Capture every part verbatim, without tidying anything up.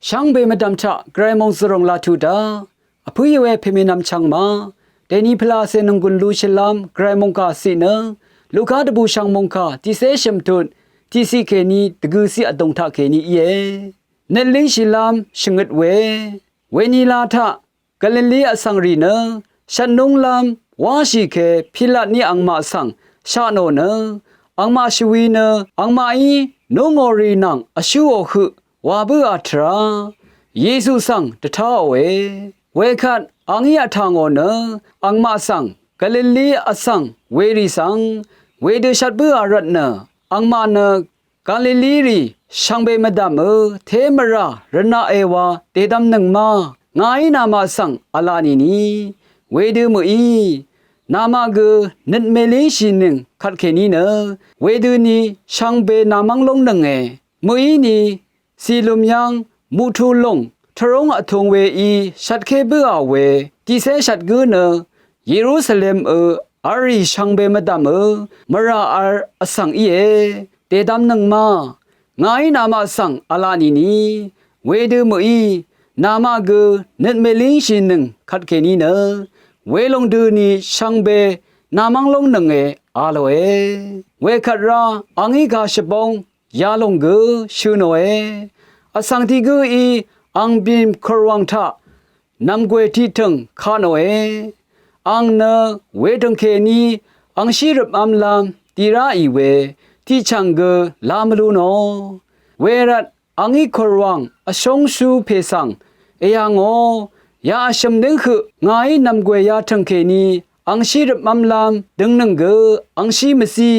Shvngbe mvdv̀m taq Gvray mòngzø̀ròng laq tuq daq, vpǿí we pèmènvm chvngma, dèni pvlacè nònggùn lushìlv́m Gvray mòngkà ciq nø, Luka dvbùshv̀ng mòngkà tiqcé shø̀mtut, tiqciq kèní dvgø̀ciq vdùng taqkèní íe. Nøt língshìlv́m shvngøt we, wenila taq Galili vsvng rì nø shvtnúnglv́m wáshì ke Pilatní angmaq svng sha tnò nø, angmaq shvwi nø angmaqí núngòrì nvng vshúò høq wa bǿà tvrá Yesu svng dvtáòe. Wekvt a ngí vtà ngò nø angmaq svng Galili vsvng werì svng wedø shvt bǿà rvtnø, angmaq nø Galili rì shvngbe mvdv̀mø té mvrà rvnaqe wa dèdvmnøng ma, ngàí namaq svng v̄la nìni. Wedø mø̀í, namaq gø nøt mèlíngshìnøng kvtkèní nø, wedøni shvngbe namv́ng lóngnønge. Mø̀íni, cìlø̀m yv́ng muqtu lòng tvrúng vtung weí shvtké bǿà we tiqcé shvt gǿ nø, Yerusalemø v̄lrì shvngbe mvdv̀mø mvrà v̄l vsvng íe. Dèdvmnøng ma, ngàí namaq svng v̄la nìni. Wedø mø̀í, namaq gø nøt mèlíngshìnøng kvtkèní nø, welòng døni shvngbe namv́ng lóngnønge a lòe. Wekvt rá a ngí gashvbóng yalòng gø shø nòe. Vsvng tiq gǿí ang bìm kòrwàng taq nv̀mgwè tiqtø̀ng ka nòe. Ang nø wedø̀ng kèní angshí røpmv́mlv́m di ráì we tiqchv̀ng gø la mvlu nò. Wervt a ngí kòrwàng vshóngshú pè svng, èyà ngò, ya vshø̀m nǿng høq ngàí nv̀mgwè yatø̀ng kèní angshí røpmv́mlv́m døngnøng gø angshí mvzí,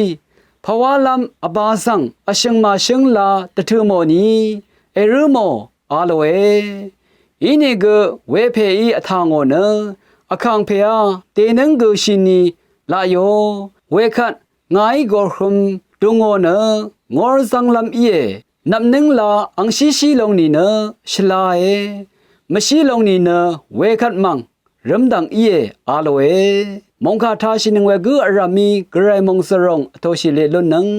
pvwálv́m vbā svng vshø̀ng màshǿng la dvtø mò ni, èrǿ mò a lòe. Inìgø wepèí vtà ngò nø, vkàngpèá dènǿng gø shini laqyo. Wekvt ngàí gòrhøm dungò nø, ngórzv́nglv́m íe. Nvpnǿng la angshíshí long nìnø shvlae. Mvshí long nìnø wekvt mv̀ng rǿmdv̀ng íe a lòe. Mòngkà tāshìnøng we gǿ vrv̀mí Gvray mòngzø̀ròng vtōshì leq lúnnøng.